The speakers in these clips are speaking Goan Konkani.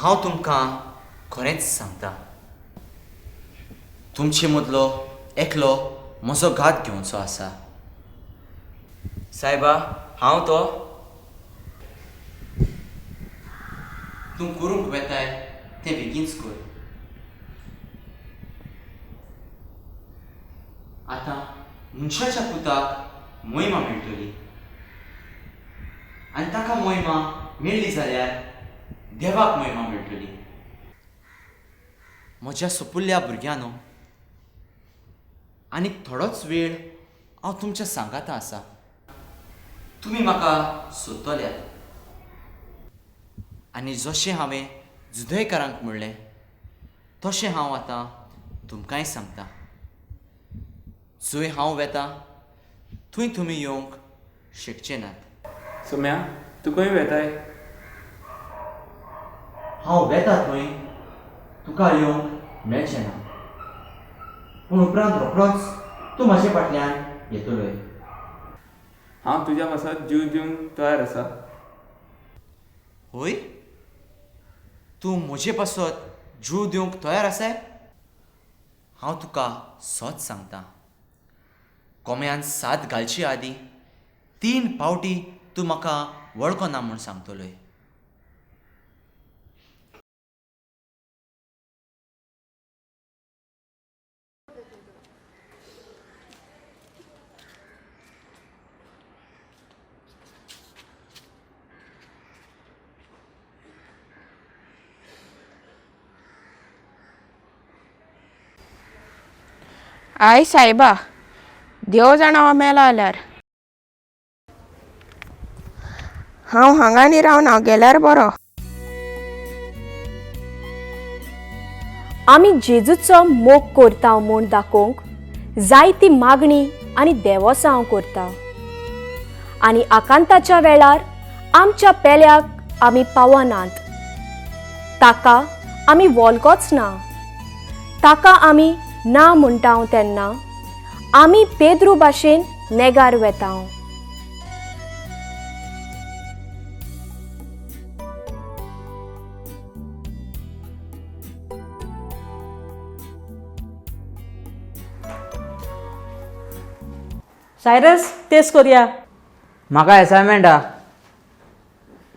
हांव तुमकां खरेंच सांगता, तुमचे मदलो एकलो म्हजो घात घेवचो आसा. सायबा, हांव तो. तूं करूंक वेताय तें बेगीनच कर. आतां मनशाच्या पुताक मोहिमा मेळटली आनी ताका मोहिमा मेळ्ळी जाल्यार देवाक मोहिमा मेळटली. म्हज्या सोपुल्ल्या भुरग्यांनो, आनी थोडोच वेळ हांव तुमच्या सांगाता आसा. तुमी म्हाका सोदतल्यात आनी जशें हांवें जुदयकारांक म्हणलें तशें हांव आतां तुमकांय सांगता. जंय हांव वेता थंय तुमी येवंक शकचे नात. सोम्या, तूं खंय वेताय? हांव वेता थंय तुका येवंक मेळचें ना, पूण उपरांत रोखडोच तूं म्हजे फाटल्यान येतलोय. हांव तुज्या पासत जीव दिवंक तयार आसा. हय, तूं म्हजे पासत जीव दिवंक तयार आसाय? हांव तुका सत सांगता, कोम्यान साद घालचे आदीं 3 फावटी तूं म्हाका वळखना म्हूण सांगतलोय. I सायबा, देव जाणा हो मेलो जाल्यार. हांव हांगा न्ही रावना, गेल्यार बरो. आमी जेजूचो मोग करता म्हूण दाखोवंक जायती मागणी आनी देवोसांव करता आनी आकांताच्या वेळार आमच्या पेल्याक आमी पावनात. ताका आमी वळखोच ना. ताका आमी ना म्हणटा तेन्ना आमी पेद्रू भाशेन नेगार वेता. सायरस, तेच करुया. म्हाका एसायनमेंट आ.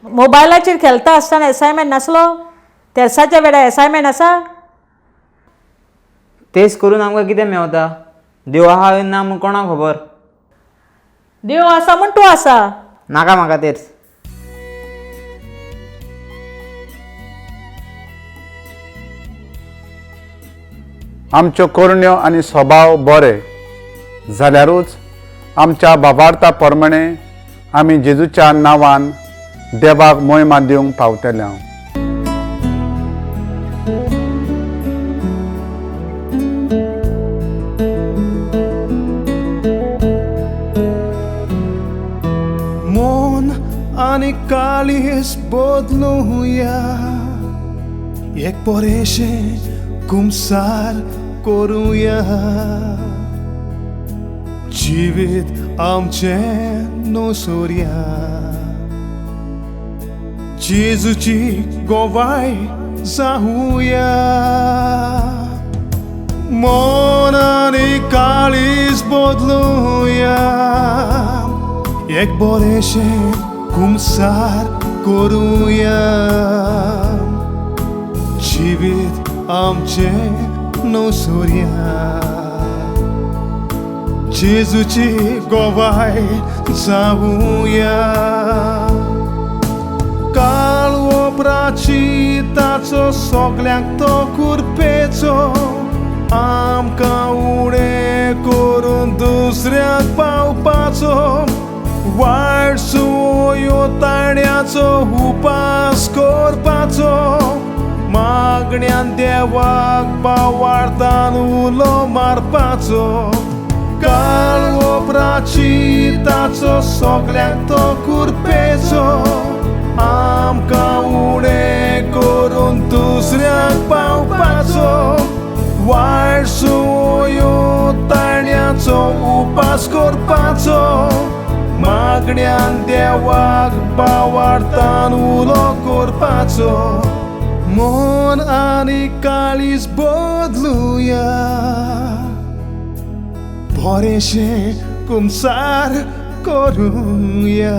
मोबायलाचेर खेळटा आसतना एसायनमेंट नासलो? तेर्साच्या वेळार एसायनमेंट आसा? तेच करून आमकां कितें मेवता? देव आहा ना म्हूण कोणाक खबर? देव आसा म्हूण तूं आसा. नाका म्हाका तेच. आमच्यो करण्यो आनी स्वभाव बरे जाल्यारूच आमच्या बाबार्था प्रमाणे आमी जेजूच्या नांवान देवाक मोहिमा दिवंक पावतले. मन आनी काळीज बदलुया, एक बरेंशें कुमसार करुया. जिवीत आमचें नसोरया, जेजूची गोवाय जावया. मन आनी काळीज बदलुया, एक बरेंशें कुमसार करुया. जिवीत आमचें नसोरया, जेजूची गोवाय जावया. काळ वपराची ताचो सगल्यांक तो कुरपेचो, आमकां उणें करून दुसऱ्यांक पावपाचो. वायट सुवयो ताण्याचो उपास करपाचो, मागण्यान देवाक बावार्तान उलो मारपाचो. काळ वपराची ताचो सगल्यांक तो कुरपेचो, आमकां उणें करून दुसऱ्यांक पावपाचो. वायट सुवयो ताण्याचो उपास करपाचो, मागण्यान देवाक बावार्तान उलो करपाचो. मन आनी काळीज बदलुया, बरेंशें कुमसार करुया,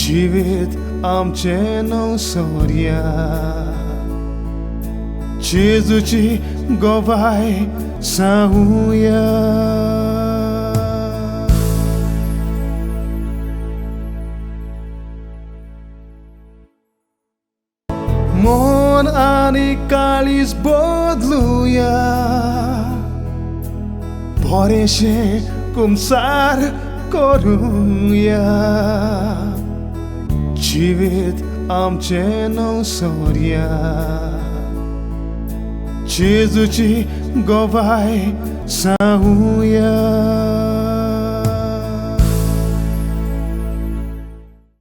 जिवीत आमचें नवसोरया, जेजूची गवाय सांगुया. मन आनी काळीज बदलुया, बरेंशें कुमसार करुया, जिवीत आमचें नवसोरया, जेजूची गवाय सांगुया.